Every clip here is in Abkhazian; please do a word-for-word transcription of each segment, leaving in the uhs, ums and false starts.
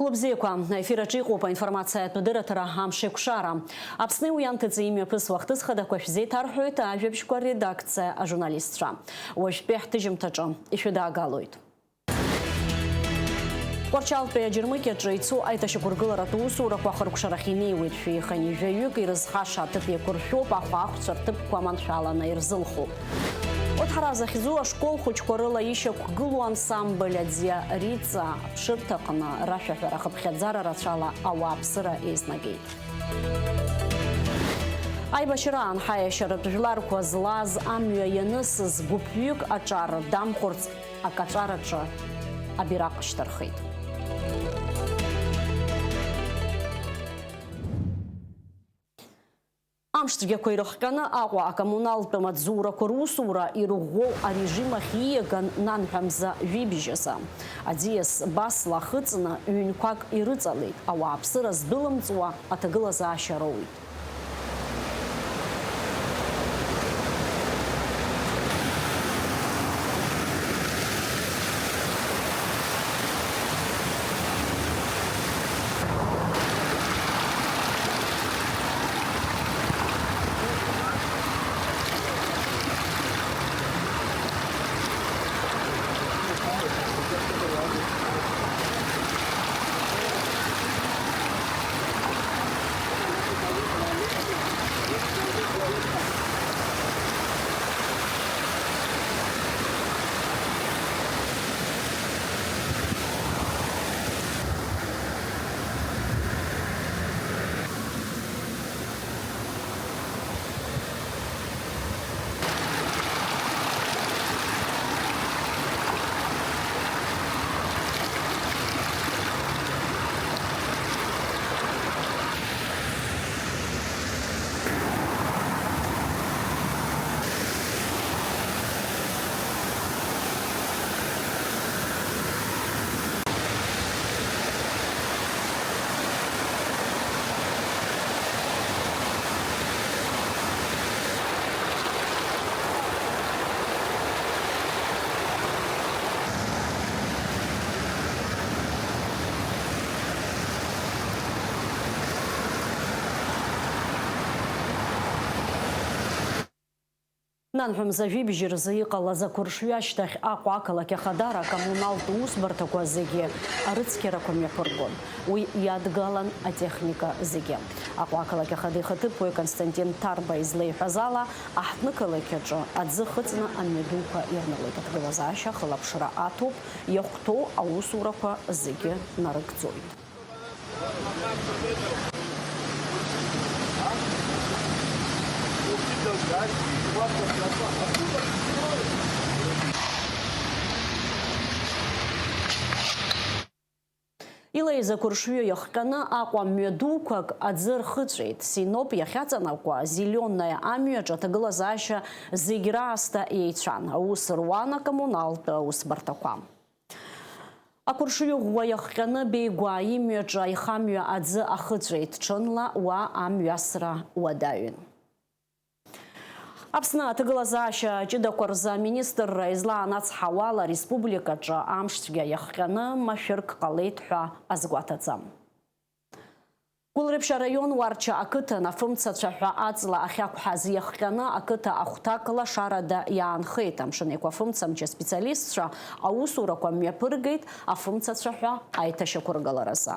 Лыбзиақәа, аефир аҿы иҟоуп аинформациатә дырраҭара «Амшеикәшара». Аԥсни уи анҭыҵи имҩаԥысуа ахҭыс хадақәа шәзеиҭарҳәоит ажәабжьқәа редакциа ажурналистцәа. Уажәтәи ҳҭыжьымҭаҿы ишәыдаагалоит. Тҟәарчалтәи аџьармыкьаҿы ицо аиҭашьақәыргыларатә усурақәа ахыркәшарахь инеиуеит шәи хынҩажәаҩык ирызхаша аҭыԥ еиқәыршәоуп, аха ахәцәа рҭыԥқәа маншәаланы ирзылхуп. Оҭҳара захьӡу ашкол хәыҷқәа рыла ишьақәгылоу ансамбль «Аӡиа Риҵа» ԥшырҭаҟны рашәаҳәара хыԥхьаӡара рацәала ауааԥсыра еизнагеит. Аибашьраан ҳаиашьаратә жәларқәа злаз амҩа ианысыз гәыԥҩык аҿар дамхәырц акаҵәараҿы абираҟ шьҭырхит. Амшцәгьақәа ирыхҟьаны Аҟәа акоммуналтә маҵзурақәа русура ирӷәӷәоу арежим ахь ииаган нанҳәа мза жәибжь азы. Аӡиас басла ахыҵны ҩынқәак ирыҵалеит, ауааԥсыра здәылымҵуа аҭагылазаашьа роуит. Нанҳәа мза жәибжь рзы иҟалаз ақәыршҩы ашьҭахь Аҟәа ақалақь ахадара акоммуналтә усбарҭақәа зегьы арыцқьарақәа мҩаԥыргон. Уи иадгалан атехника зегьы. Аҟәа ақалақь ахада ихаҭыԥуаҩ Константин Ҭарба излеиҳәаз ала, аҳҭнықалақь аҿы аӡы хыҵны амҩадуқәа ирнылеит. Аҭагылазаашьа ахылаԥшра аҭоуп, иахәҭоу аусурақәа зегьы нарыгӡоит. Илеиз ақәыршҩы иахҟьаны Аҟәа мҩадуқәак аӡы рхыҵәеит. Синоп иахьаҵанакуа Зеленое амҩаҿы аҭагылазаашьа зегь раасҭа еицәан. Аус руан акоммуналтә усбарҭақәа. Ақәыршҩы ӷәӷәа иахҟьаны Беигәаа имҩаҿы аихамҩа аӡы ахыҵәеит, ҽынла уа амҩасра уадаҩын. Аԥсны аҭагылазаашьа ҷыдақәа рзы аминистрра излаанацҳауала, ареспубликаҿы амшцәгьа иахҟьаны машәырк ҟалеит ҳәа азгәаҭаӡам. Гәылрыԥшь араион Уарча ақыҭан афымцацәа ҳәа аҵла ахьақәҳаз иахҟьаны ақыҭа ахәҭак лашарада иаанхеит. Амшын Еиқәа афымцамч аспециалистцәа аусурақәа мҩаԥыргеит афымцацәа ҳәа аиҭашьақәыргыларазы.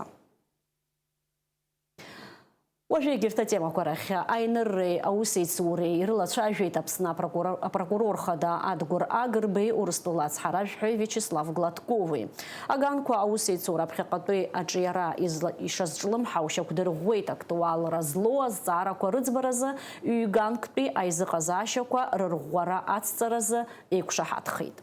Уажәы егьырҭ атемақәа рахь. Аинырреи аусеицуреи ирылацәажәеит Аԥсны апрокурор, апрокурор хада Адгәыр Агрбеи Урыстәыла ацҳаражәҳәаҩ Виачеслав Гладкови. Аганқәа аусеицура аԥхьаҟатәи аҿиара изла-, ишазҿлымҳау шьақәдырӷәӷәеит актуалра злоу азҵаарақәа рыӡбаразы, ҩганктәи аизыҟазаашьақәа рырӷәӷәара ацҵаразы еиқәшаҳаҭхеит.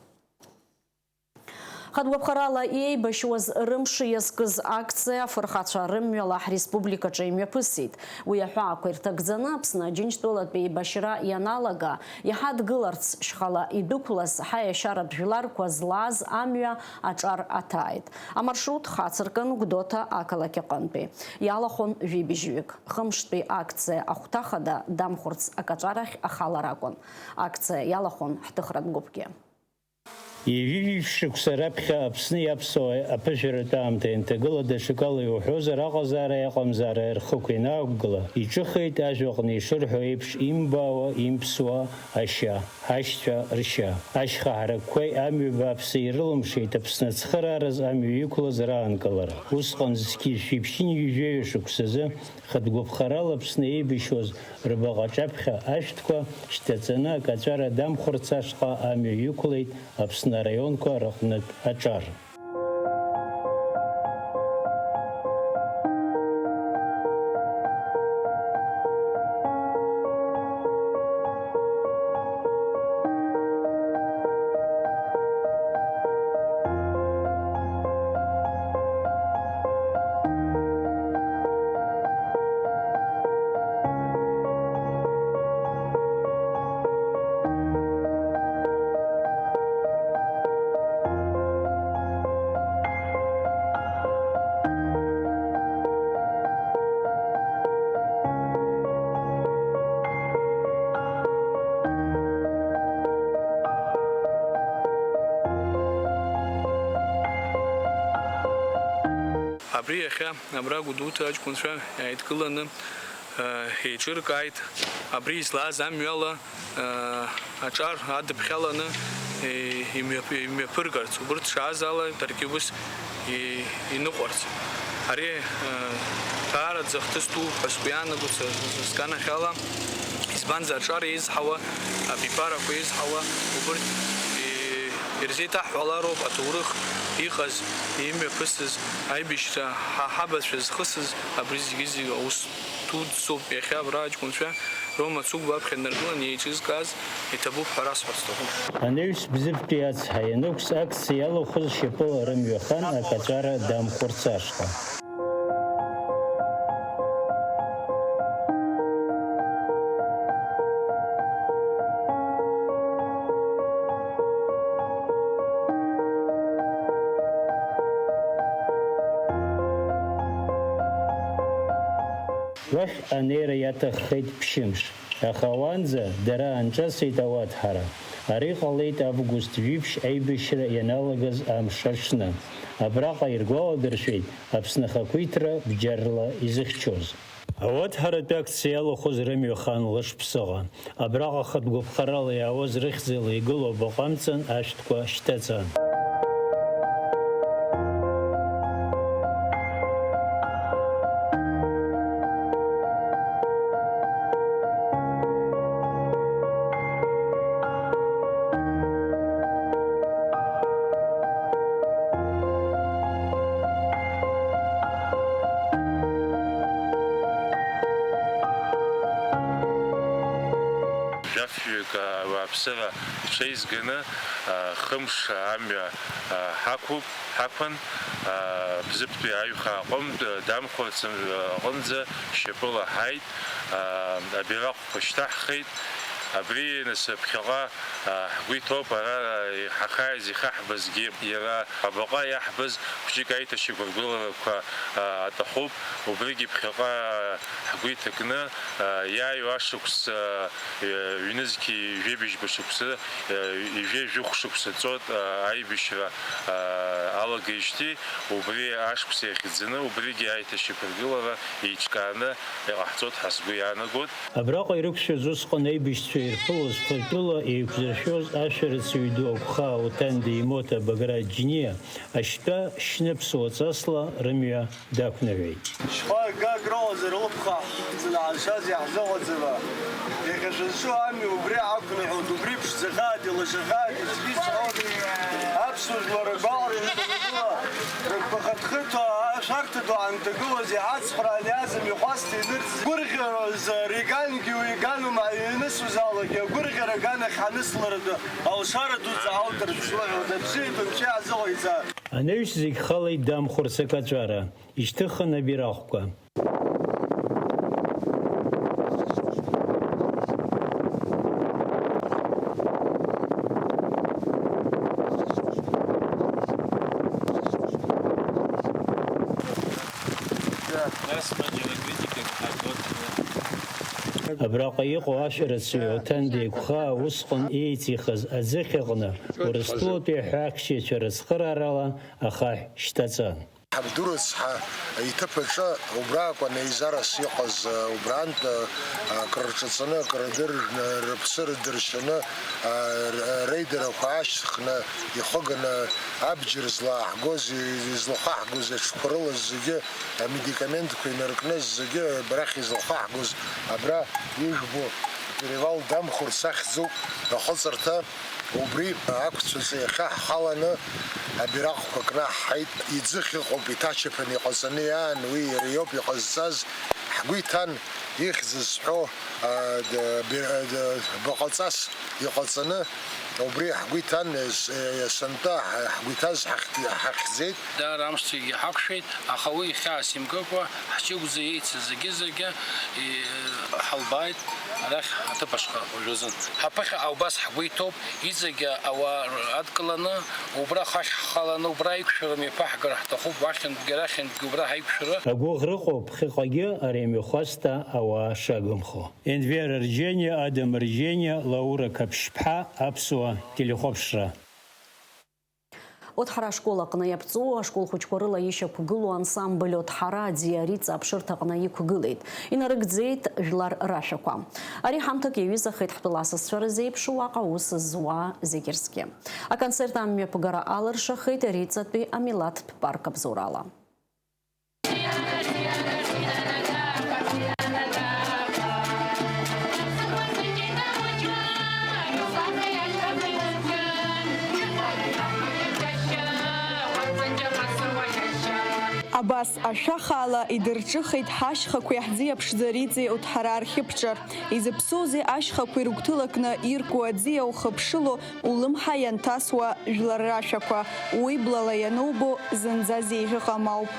Хатә гәаԥхарала иеибашьуаз рымш иазкыз акциа афырхацәа рымҩала ҳреспубликаҿы имҩаԥысит. Уи аҳәаақәа ирҭагӡаны Аԥсны Аџьынџьтәылатә еибашьра ианалага, иҳадгыларц шьхала идәықәлаз ҳаиашьаратә жәларқәа злааз амҩа аҿар аҭааит. Амаршрут хацыркын Гәдоуҭа ақалақь аҟынтәи. Иалахәын жәибжьҩык. Хымштәи акциа ахәҭа хада дамхәырц акаҵәарахь ахалара акәын. Акциа иалахәын ҳҭыхратә гәыԥгьы. Ҩажәи жәиԥшь шықәса раԥхьа Аԥсни аԥсуааи аԥышәаратә аамҭа ианҭагыла, даҽакала иуҳәозар, аҟазаара-иҟамзаара рхықә ианаақәгыла, иҿыхеит, ажәаҟны ишырҳәо еиԥш, имбаауа, имԥсуа ашьа, ҳашьцәа ршьа. Ашьха ҳаракқәеи амҩа бааԥси ирылымшеит Аԥсны ацхыраараз амҩа иқәлаз раанкылара. Усҟан зқьи жәшәи ԥшьынҩажәеи шықәсазы Хатә гәаԥхарала Аԥсны еибашьуаз рбаҟа аҿаԥхьа ашәҭқәа шьҭаҵаны акаҵәара Дамхәарц ашҟа амҩа иқәлеит Аԥсны араионқәа рыҟнытә аҿар. Абри иахьа абра Гәдоуҭа аҷкәынцәа иааидкыланы, э, еиҿыркааит. Абри излааз амҩала, э, аҿар адыԥхьаланы, э, имҩаԥ-, имҩаԥыргарц, убырҭ шааз ала даргьы ус и-, иныҟәарц. Ари, э, даараӡа ахҭыс ду ҳәа сгәы иаанагоит са, са сганахьала. Избанзар, аҿар еизҳауа, абиԥарақәа еизҳауа, убырҭ, э, ирзеиҭаҳҳәалароуп аҭоурых иҟаз, имҩаԥысыз, аибашьра, ҳа ҳабацәа зхысыз, абри зегьы-зегьы аус дуӡӡоуп. Иахьа абра аҷкәынцәа Рома Цыгәба аԥхьа днаргылан еиҿызкааз иҭабуп ҳәа расҳәарц сҭахуп. Анаҩс Бзыԥтәи ацҳа ианықәс, акциа иалахәыз шьапыла рымҩа хан акаҵәара Дамхәарц ашҟа. Уахь анеира иаҭаххеит ԥшьымш, аха уанӡа дара аанҿасит ауаҭҳара. Ари ҟалеит август жәиԥшь аибашьра ианалагаз амш аҽны. Абраҟа иргәаладыршәеит Аԥсны ахақәиҭра бџьарла изыхьчоз. Ауаҭҳаратә акциа иалахәыз рымҩа хан лышԥсыҟа. Абраҟа хатә гәаԥхарала иаауаз рыхьӡала игылоу абаҟа амҵан ашәҭқәа шьҭаҵан. Жәафҩык ауааԥсыра ҽеизганы, а, хымш амҩа, а, ҳақәуп, ҳақәын, а, Бзыԥтәи аҩхаа аҟынтә, а, Дамхәарц, а, аҟынӡа шьапыла ҳаит, а, абираҟ Ҳшьҭаҳхит. Абри, нас, ԥхьаҟа, а, ҳгәы иҭоуп, ара, а, иҳахааиз ихаҳбазгьы, иара абаҟа иаҳбаз хәҷык аиҭашьақәыргыларақәа, а, аҭахуп. Убригьы ԥхьаҟа, а, ҳгәы иҭакны, а, иааиуа ашықәс, а, ҩ-, ҩнызқьи жәибжьба шықәсы, а, ҩажәи жәохә шықәса ҵуеит, а, аибашьра, а, алагеижьҭеи, убри ашықәс иахьӡаны, убригьы аиҭашьақәыргылара еиҿкааны иҟаҳҵоит ҳәа сгәы иаанагоит. Абраҟа ирықәшәаз усҟан аибашьцәа ирԥылоз фыртәыла еиқәзыршәоз ашәарыцаҩ ду Агәхаа Уҭандеи Моҭа Баграт Џьиниа ашьтәа шьны ԥсуа ҵасла рымҩа дақәныҳәеит. Шьхәа акы акрыҟазар, лыԥха ҳхыҵны ҳаншаз иаҳзыҟаҵама? Иахьа шәызҿу ами, убри ҳақәныҳәоит, убри ԥшӡахааит, илашахааит, аӡәгьы изҳәом. Аԥсуа жәлар ргәаҟра иҳәатәы ргәыла, рыгәқәа хыҭхыҭуа, ашәарҭа ду ҳанҭагылоз, иҳацхраан иааз амҩахәасҭа инырцыз гәырӷьараз, Регангьы уи иганума, ианысуаз алагьы агәырӷьара аганахь ҳанысларатәы алшара дуӡӡа ҳалҭарц шәлыҳәоит, абзиатәу Анцәа иаҳзыҟаиҵа. Анаҩс зегь халеит Дамхәарц акаҵәара, ишьҭыхын абираҟқәа. Нас мы делаем видики, как вот, э, Абраҟа иҟоу ашәарыцаҩ Оҭандеи Гәхаа усҟан еиҵихаз аӡыхь аҟны Урыстәылатәи аҳәаақьчаҩцәа рыцхыраарала ахаҳә шьҭаҵан. Ҳабду рыцҳа иҭыԥ аҿы убраакәын еизарас иҟаз, убраантә акрырҿаҵаны, акрырдыржәны, рыԥсы рыдыршьаны, р-, реидарақәа аашьҭхны ихыганы абџьар злааҳгоз, излахаҳгоз аҽқәа рыла зегьы, амедикаментқәа инаркны зегьы арахь излахаҳгоз абра ижәбо перевал Дамхәырц ахьӡуп ахыҵырҭа. Убри ақәцәаҿы иахьа ҳхаланы абираҟқәа кнаҳҳаит. Иӡыхь ыҟоуп, иҭачаԥан иҟаҵаны иаан, уи иара иоуп иҟазҵаз. Ҳгәы иҭан ихьӡ зҳәо, а, д-, бе-, д-, баҟаҵас иҟаҵаны, убри ҳгәы иҭан, ес-, есынтәа ҳ-, ҳгәы иҭаз ҳахь-, ҳахьӡеит. Даара амшцәгьа ҳақәшәеит, аха уи хьаас имкыкәа, ҳҷыгәӡа еицыз зегьы-зегьы, и-, ҳалбааит арахь аҭыԥ ашҟа уажәазын. Ҳаԥыхьаҟа убас ҳгәы иҭоуп, иҵегьы ауаа адкыланы, убра хахь ҳхаланы, убра аиқәшәара мҩаԥаҳгар ҳҭахуп, уахьынтәгьы арахьынтәгьы убра ҳаиқәшәара. Агәыӷра ыҟоуп ԥхьаҟагьы ари амҩахәасҭа ауаа шагымхо. Енвер Арџьениа, Адам Арџьениа, Лаура Қаԥшьԥҳа, Аԥсуа телехәаԥшра. Оҭҳара ашкол аҟны иаԥҵоу ашкол хәыҷқәа рыла ишьақәгылоу ансамбль Оҭҳара аӡиа Риҵа аԥшырҭаҟны иқәгылеит. Инарыгӡеит жәлар рашәақәа. Ари ҳамҭак иаҩызахеит ҳтәыла асасцәа рзеиԥш уаҟа аус зуа зегь рзгьы. Аконцерт амҩаԥгара алыршахеит Риҵатәи амилаҭтә парк абзоурала. Абас ашәахаала идырҿыхеит ҳашьхақәеи ҳӡиа ԥшӡа Риҵеи Оҭҳара рхьыԥҿар. Изыԥсоузеи ашьхақәа ирыгәҭылакны ирку аӡиа ухыԥшыло, улымҳа ианҭасуа жәлар рашәақәа, уи блала ианубо, зынӡа зеиӷьыҟам ауп.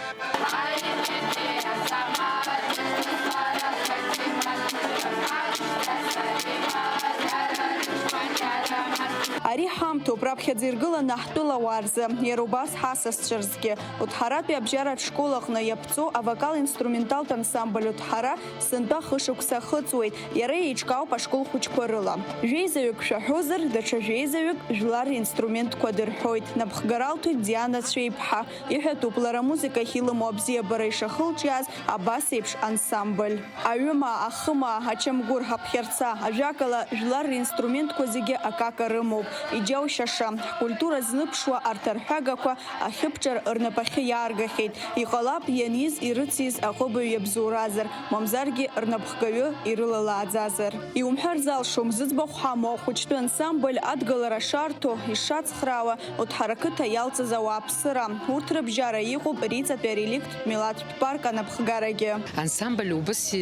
Ари ҳамҭоуп, раԥхьаӡа иргыланы ҳтәылауаа рзы, иара убас ҳасасцәа рзгьы. Оҭҳаратәи абжьаратә школ аҟны иаԥҵоу авокал-инструменталтә ансамбль Оҭҳара сынтәа хышықәса ахыҵуеит, иара еиҿкаауп ашкол хәыҷқәа рыла. Жәеизаҩык шәаҳәозар, даҽа жәеизаҩык жәлар ринструментқәа дырҳәоит, напхгара алҭоит Диана Цәеиԥҳа. Иҳәатәуп, лара амузыкахь илымоу абзиабара ишахылҿиааз абас еиԥш ансамбль. Аҩымаа, ахымаа, ачамгәыр, аԥхьарца, ажәакала, жәлар ринструментқәа зегьы акака рымоуп. Иџьаушьаша, ҳкультура зныԥшуа арҭ арҳәагақәа ахьыԥҿар рнапахьы иааргахьеит. Иҟалап, ианиз ирыциз аҟыбаҩ иабзоуразар, мамзаргьы рнапхгаҩы ирылалааӡазар. Иумҳәар залшом, зыӡбахә ҳамоу ахәыҷтәы ансамбль адгылара шарҭо, ишацхраауа, Оҭҳара қыҭа иалҵыз ауааԥсыра. Урҭ рыбжьара иҟоуп Риҵатәи ареликттә милаҭтә парк анапхгарагьы. Ансамбль убас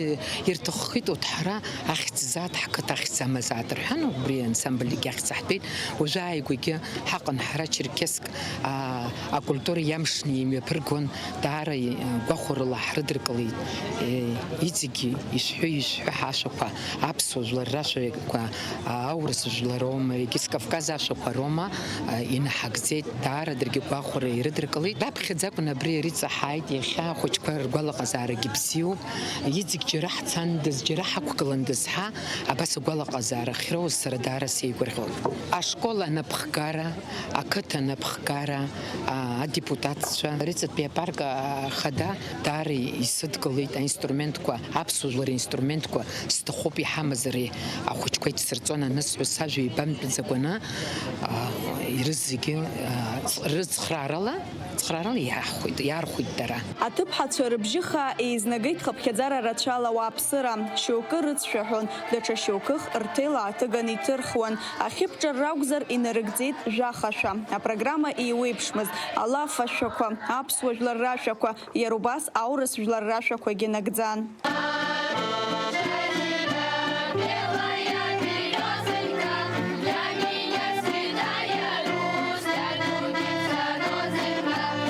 ирҭаххеит Оҭҳара ахьӡзааит, ҳқыҭа ахьӡ амазааит рҳәан, убри ансамбльгьы ахьӡаҳтәеит. Уажәы ааигәагьы ҳаҟан ҳара Черкесск, аа, акультура иамшны имҩаԥыргон, даара, э, гәахәарыла ҳрыдыркылеит. Э, иҵегьы ишҳәы-ишҳәы ҳашәақәа, аԥсуа жәлар рашәақәа, аурыс жәлароума, егьыс Кавказ ашәақәа роума, э, инаҳагӡеит, даара даргьы гәахәара ирыдыркылеит. Раԥхьаӡа акәын абри иҵаҳаит, иахьа ахәыҷқәа ргәалаҟазаарагьы бзиоуп. Иҵегь џьара ҳцандаз, џьара ҳақәгыландаз ҳәа, абас агәалаҟазаара ахьроуз сара даара сеигәырӷьон. Ашкол анапхгара, ақыҭа анапхгара, а, адепутатцәа, Риҵатәи апарк ахада даара исыдгылеит аинструментқәа, аԥсуа жәлар ринструментқәа сҭахуп иҳамаз ари ахәыҷқәа ицсырҵон анысҳәо, сажәа еибамтәӡакәаны, а, ирызегьы, а, ц-, рыцхраарала, цхраарала иаҳхәеит, иаархәеит дара. Аҭыԥҳацәа рыбжьы хаа еизнагеит хыԥхьаӡара рацәала ауааԥсыра, шьоукы рыцшәаҳәон, даҽа шьоукых рҭел ааҭыганы иҭырхуан, ахьыԥҿар ракәзар, инарыгӡеит жәахашәа. Апрограмма еиуеиԥшмызт, алаф ашәақәа, аԥсуа жәлар рашәақәа, иара убас аурыс жәлар рашәақәагьы нагӡан.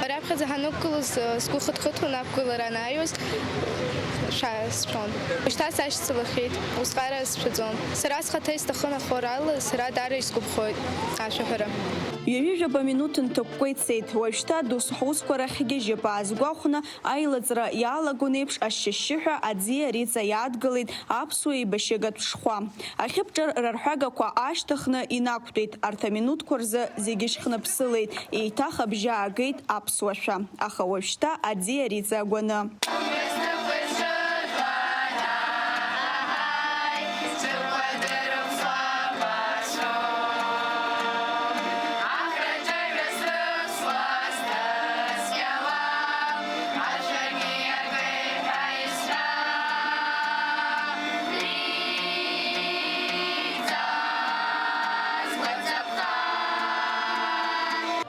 Раԥхьаӡа ҳанықәгылоз, сгәы хыҭхыҭуан ақәгылара анааиуаз, шәа сшәон. Ушьҭа сашьцылахьеит, усҟара сшәаӡом. Сара схаҭа исҭахын ахорал, сара даара исгәаԥхоит ашәаҳәара. Ҩажәижәаба минуҭ нҭакәкәа ицеит. Уажәшьҭа досу ҳусқәа рахь ҳгьежьып аазгәахәны, аилыҵра иалагон еиԥш, ашьшьышьшьыҳәа аӡиа Риҵа иаадгылеит аԥсуа еибашьыгатә шхәа. Ахьыԥҿар рарҳәагақәа аашьҭыхны инақәтәеит. Арҭ аминуҭқәа рзы зегьы шьхныԥсылеит, еиҭах абжьы аагеит аԥсуа шәа. Аха уажәшьҭа аӡиа Риҵа агәаны.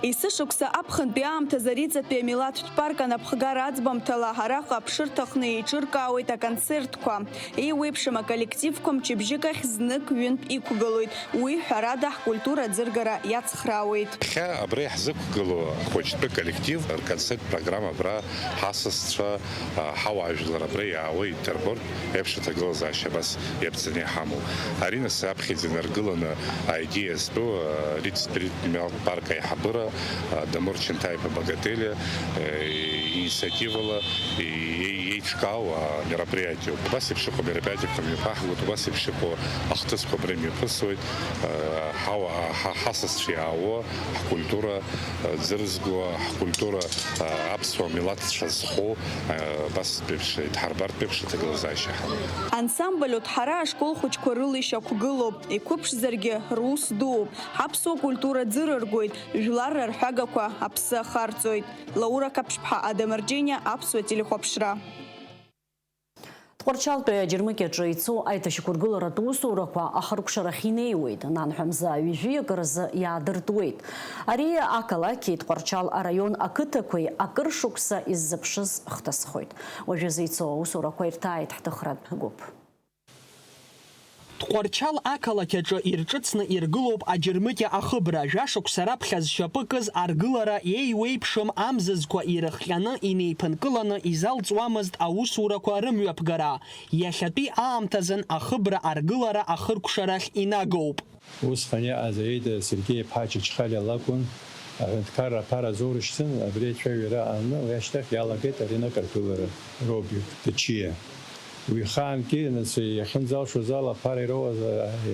Есышықәса аԥхынтәи аамҭазы Ариҵатәи амилаҭтә парк анапхгара аӡбамҭала араҟа аԥшырҭа аҟны еиҿыркаауеит аконцертқәа. Еиуеиԥшым аколлективқәа мчыбжьык ахь знык-ҩынтә иқәгылоит. Уи, ҳәарада, ҳкультура аӡыргара иацхраауеит. Ԥхьа абра иаҳзықәгылоу ахәыҷтәы коллектив рконцерттә программа абра ҳасасцәа, а, ҳауаажәлар абра иаауа иддырбоит. Еиԥш аҭагылазаашьа абас иаԥҵаны иҳамоу. Ари нас аԥхьаӡа инаргыланы аидеиа зтәу, а, Риҵатәи амилаҭтә парк аиҳабыра, а, Дамыр Чанҭа-иԥа Багателиа, а, иинициативала и-, и-, еиҿкаау, а, мероприатиоуп. Убас еиԥш иҟоу мероприатиақәа мҩаԥаҳгоит, убас еиԥш иҟоу ахҭысқәа абра имҩаԥысуеит, а, ҳауаа, ҳа-, ҳасасцәа иаауа, ҳкультура ӡырзго, ҳкультура, аԥсуа милаҭцәа зхоу, абас еиԥш, идҳарбартә еиԥш аҭагылазаашьа ҳамоуп. Ансамбль Оҭҳара ашкол хәыҷқәа рыла ишьақәгылоуп, иқәыԥшзаргьы рус дууп. Ҳаԥсуа культура ӡырыргоит, жәлар рарҳәагақәа аԥсы ахарҵоит. Лаура Қаԥшьԥҳа, Адамыр Џьениа, Аԥсуа телехәаԥшра. Тҟәарчалтәи аџьармыкьаҿы ицо аиҭашьақәыргыларатә усурақәа ахыркәшарахь инеиуеит, нанҳәа мза ҩажәиак рзы иаадыртуеит. Ари ақалақьи Тҟәарчал араион ақыҭақәеи акыр шықәса иззыԥшыз хҭысхоит. Уажәазы ицо аусурақәа ирҭааит ҳҭыхратә гәыԥ. Тҟәарчал ақалақь аҿы ирҿыцны иргылоуп аџьармыкьа ахыбра, жәашықәса раԥхьа зшьапы кыз аргылара еиуеиԥшым амзызқәа ирыхҟьаны инеиԥынкыланы изалҵуамызт аусурақәа рымҩаԥгара. Иахьатәи аамҭазын ахыбра аргылара ахыркәшарахь инагоуп. Усҟан иҟаз аида Сергеи-иԥҳа Чачхалиа лакәын. Аҳәынҭқарра аԥара азоурышьҭын, абри ацәажәара ааны, уи ашьҭахь иалагеит аринак аргылара, Роберт Тачиа. Уи ихаангьы, нас, иахьынӡалшоз ала аԥара ироуаз,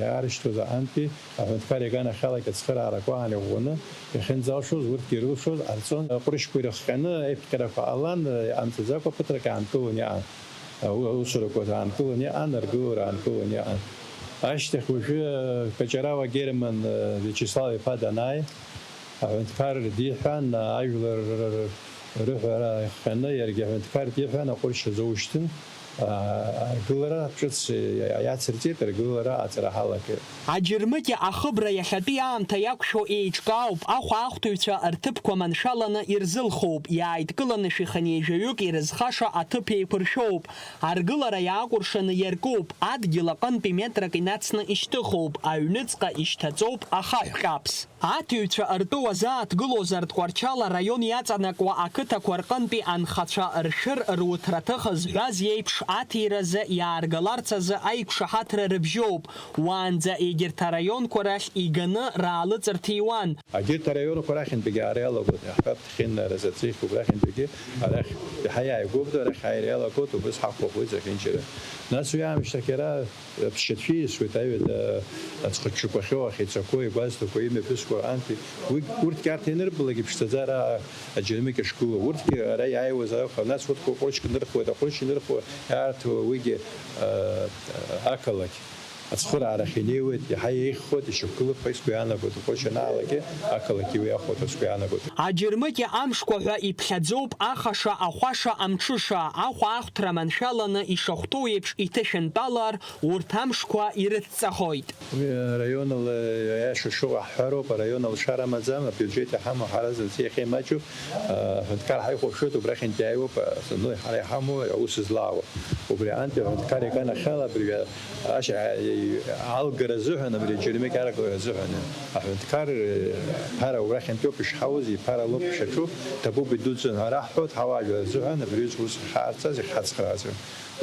иаарышьҭуаз аҟынтәи, аҳәынҭқар иганахьала ацхыраарақәа аан иӷәӷәаны, иахьынӡалшоз, урҭгьы ирылшоз ҟарҵон. Аҟәрышьқәа ирыхҟьаны аиԥҟьарақәа ҟалан, иҟамҵаӡакәа ԥыҭрак аанкылон иҟан. Аусурақәа аанкылон иҟан, аргылара аанкылон иҟан. Ашьҭахь уажәы Каҷарава Герман Виачеслав-иԥа данааи, аҳәынҭқар диҳәан, ажәлар рыҳәара ихҟьаны, иаргьы аҳәынҭқар диҳәан, аҟәрышь азоушьҭын, аргылара ҿыц иацырҵеит, аргылара аҵара ҳалагеит. Аџьармыкьа ахыбра иахьатәи аамҭа иақәшәо еиҿкаауп, ахәаахәҭыҩцәа рҭыԥқәа маншәаланы ирзылхоуп, иааидкыланы шәихынҩажәаҩык ирызхаша аҭыԥ еиқәыршәоуп, аргылара иаакәыршаны иаркуп, адгьыл аҟынтәи метрак инацны ишьҭыхуп, аҩныҵҟа ишьҭаҵоуп ахаҳә ҟьаԥс. Аҭыҩцәа ртәы уазааҭгылозар, Тҟәарчал араион иаҵанакуа ақыҭақәа рҟынтәи анхацәа ршәыр руҭраҭых зҳәаз иеиԥш аҭиразы иааргаларц азы аиқәшаҳаҭра рыбжьоуп. Уаанӡа егьырҭ араионқәа рахь иганы раалыҵырҭиуан. Егьырҭ араионқәа рахьынтәигьы ара иалагоит, иаҳҳәап, Ҭхьынна, Разаҵәи, убрахьынтәигьы арахь иаҳа иааигәоуп, арахь ааира иалагоит, убыс ҳақәхоит зехьынџьара. Нас уи аамышьҭахь иара Аԥсшьацәа ииасуеит аҩада аӡхыҽҽақәахьоу, ахьицақәоу, игәазҭақәоу, имҩаԥысқәоу рҟынтәи. Уи, урҭгьы арҭ ианырбалак иԥшӡаӡара аџьармыкьа шгылоу. Урҭгьы ара иааиуаз ауха, нас урҭқәа ҟәрышьк нырхуеит, аҟәрышь инырхуа иаарҭуа уигьы, а, ақалақь ацхыраарахь инеиуеит, иаҳа еиӷьхоит, ишьақәгылоуп ҳәа сгәы иаанагоит, аҟәрышь анаалагьы ақалақь иуеихуеит ҳәа сгәы иаанагоит. Аџьармыкьа амшқәа ҳәа иԥхьаӡоуп аха-ша, ахәаша, амҽыша, ахәаахәҭра маншәаланы ишахәҭоу еиԥш иҭышәынтәалар, урҭ амшқәа ирыдҵахоит. Уи араионала, аиаша шыҟоу ҳҳәароуп, араион алшара амаӡам, абиуџьеҭ иҳамоу ҳара зынӡа иахьа имаҷуп, аҳәынҭқар ҳаихәаԥшуеит, убрахьынтә иааиуеуп, основной ҳара иҳамоу аус злаауа. Убри аҟынтәи аҳәынҭқар иганахьала абыржәы ашьа алгара азыҳәан, абри аџьармыкьа аргалара азыҳәан, аҳәынҭқар ԥара убрахьынтәоуп ишҳауаз, иԥара лоуп ишаҿу, ҭабуп идуӡӡан ҳәа раҳҳәоит, ҳауаажәлар рзыҳәан абри аҩыза ус иахьҳаарцаз, иахьҳацхрааз.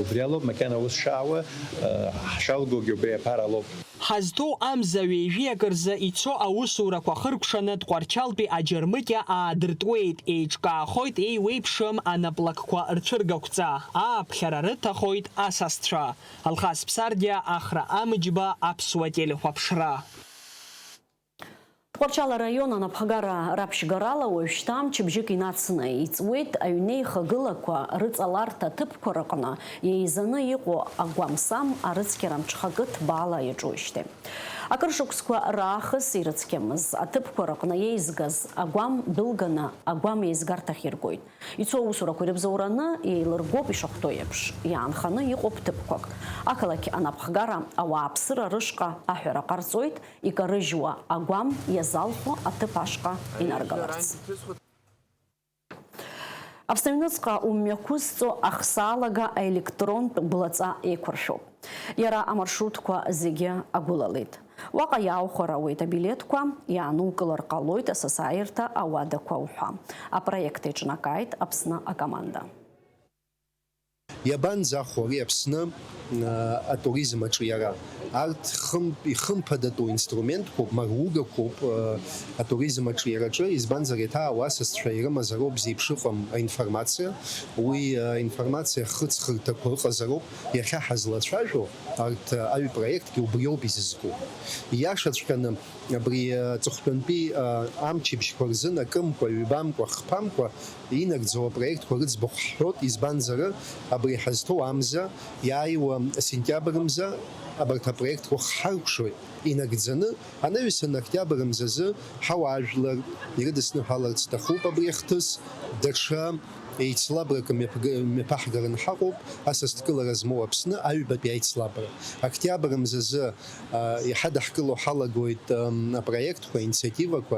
Убри алоуп макьана аус шаауа, э, ҳшалгогьы убри аԥара алоуп. Ҳазҭоу амза ҩажәи акы рзы ицо аусурақәа хыркәшаны Тҟәарчалтәи аџьармыкьа аадыртуеит, еиҿкаахоит еиуеиԥшым анаплакқәа рцәыргақәҵа, ааԥхьара рыҭахоит асасцәа. Алхас Ԥсардиа, Ахра Амыџьба, Аԥсуа телехәаԥшра. Тҟәарчал араион анапхгара раԥшьгарала уажәшьҭа мчыбжьык инацны иҵуеит аҩнеихагылақәа рыҵаларҭа ҭыԥқәа рыҟны еизаны иҟоу агәамсам арыцқьара мҽхакы ҭбаала иаҿуижьҭеи. Акыр шықәсқәа раахыс ирыцқьамыз аҭыԥқәа рыҟны еизгаз агәам дәылганы агәам еизгарҭахь иргоит. Ицо аусурақәа ирыбзоураны еилыргоуп ишахәҭоу еиԥш, иаанханы иҟоуп ҭыԥқәак. Ақалақь анапхгара ауааԥсыра рышҟа аҳәара ҟарҵоит, икарыжьуа агәам иазалхәо аҭыԥ ашҟа инаргаларц. Аԥсны аҩныҵҟа умҩақәызҵо ахсаалага аелектрон гәлаҵа еиқәыршәоуп. Иара амаршрутқәа зегьы агәылалеит. Уаҟа иааухәар ауеит абилеҭқәа, иаанукылар ҟалоит асасааирҭа ауадақәа уҳәа. Апроект еиҿнакааит Аԥсны акоманда. Иабанӡахәо ари Аԥсны, а, атуризм аҿиара? Арҭ хым-, ихымԥадатәу инструментқәоуп, маругақәоуп, а, атуризм аҿиараҿы, избанзар, еиҭа ауасасцәа ирымазароуп зеиԥш ыҟам аинформациа. Уи, а, аинформациа хыҵхырҭақәа ыҟазароуп иахьа ҳазлацәажәо, арҭ, а, аҩ-проектгьы убриоуп изызку. Ииашаҵәҟьаны, абри, а, аҵыхәтәантәи, а, амчыбжьқәа рзын акымкәа, ҩбамкәа, хԥамкәа инагӡоу апроектқәа рыӡбахә ҳҳәоит, избанзар, абри ҳазҭоу амза, иааиуа сентиабр мза, абарҭ апроектқәа хҳаркәшоит инагӡаны, анаҩсан октиабр мзазы ҳауаажәлар ирыдысныҳәаларц сҭахуп абри ахҭыс, даҽа еицлабрак мҩаԥг-, мҩаԥаҳгараны ҳаҟоуп, асасдкылара змоу Аԥсны аҩбатәи аицлабра. Октиабр мзазы а, иҳадаҳкыло ҳалагоит, ам, апроектқәа, аинициативақәа,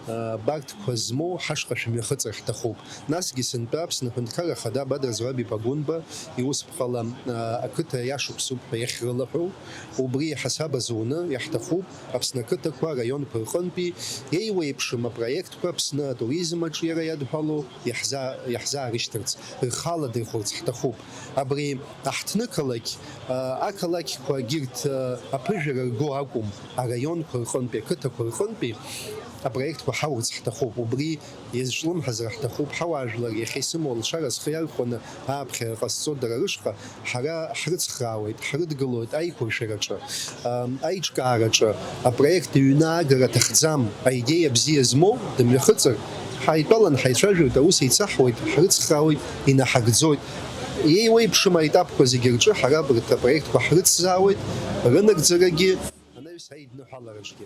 а, абарҭқәа змоу ҳашҟа шәымҩахыҵыр ҳҭахуп. Насгьы сынтәа Аԥсны Аҳәынҭқарра Ахада Бадра Зураб-иԥа Гәынба иусԥҟала, а, ақыҭа иашықәсуп ҳәа иахьрылаҳәоу, убри иҳасаб азуны иаҳҭахуп Аԥсны ақыҭақәа, араионқәа рҟынтәи еиуеиԥшым апроектқәа Аԥсны атуризм аҿиара иадҳәалоу иаҳза-, иаҳзаарышьҭырц, рхы аладырхәырц ҳҭахуп. Абри аҳҭнықалақь, а, ақалақьқәа егьырҭ, а, аԥыжәара рго акәым, араионқәа рҟынтәи, ақыҭақәа рҟынтәи апроектқәа ҳаурц ҳҭахуп. Убри иазҿлымҳазар ҳҭахуп, ҳауаажәлар иахьа исымоу алшара зхы иархәаны ааԥхьара ҟазҵо дара рышҟа ҳара ҳрыцхраауеит, ҳрыдгылоит аиқәыршәараҿы, ам, аиҿкаараҿы, апроект ҩны аагара аҭахӡам, аидеиа бзиа змоу дымҩахыҵыр, ҳаидтәалан ҳаицәажәоит, аус еицаҳуеит, ҳрыцхраауеит, инаҳагӡоит. Иеиуеиԥшым аетапқәа зегьы рҿы ҳара абарҭ апроектқәа ҳрыцзаауеит, рынагӡарагьы, анаҩс аидныҳәалараҿгьы.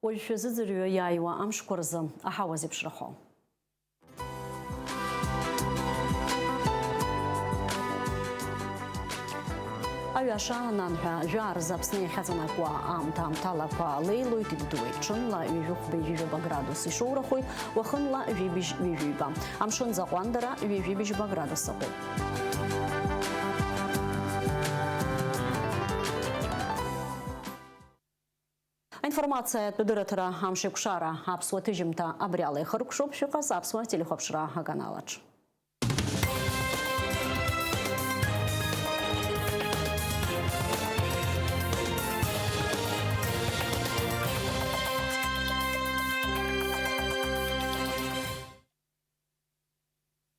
Уажә шәазыӡырҩы иааиуа амшқәа рзы аҳауа зеиԥшрахо. Аҩаша ананҳәа, жәаа рзы Аԥсны иахьаҵанакуа аамҭа аамҭалақәа леилоит, иддуеит. Ҽынла ҩажәи хәба ҩажәи жәаба градус ишоурахоит, уахынла жәибжь ҩажәиба. Амшын аӡы аҟәандара ҩажәи бжьба градус ыҟоуп. Аинформациатә дырраҭара Амшеикәшара аԥсуа ҭыжьымҭа абри ала ихыркәшоуп, шәыҟаз аԥсуа телехәаԥшра аканалаҿ.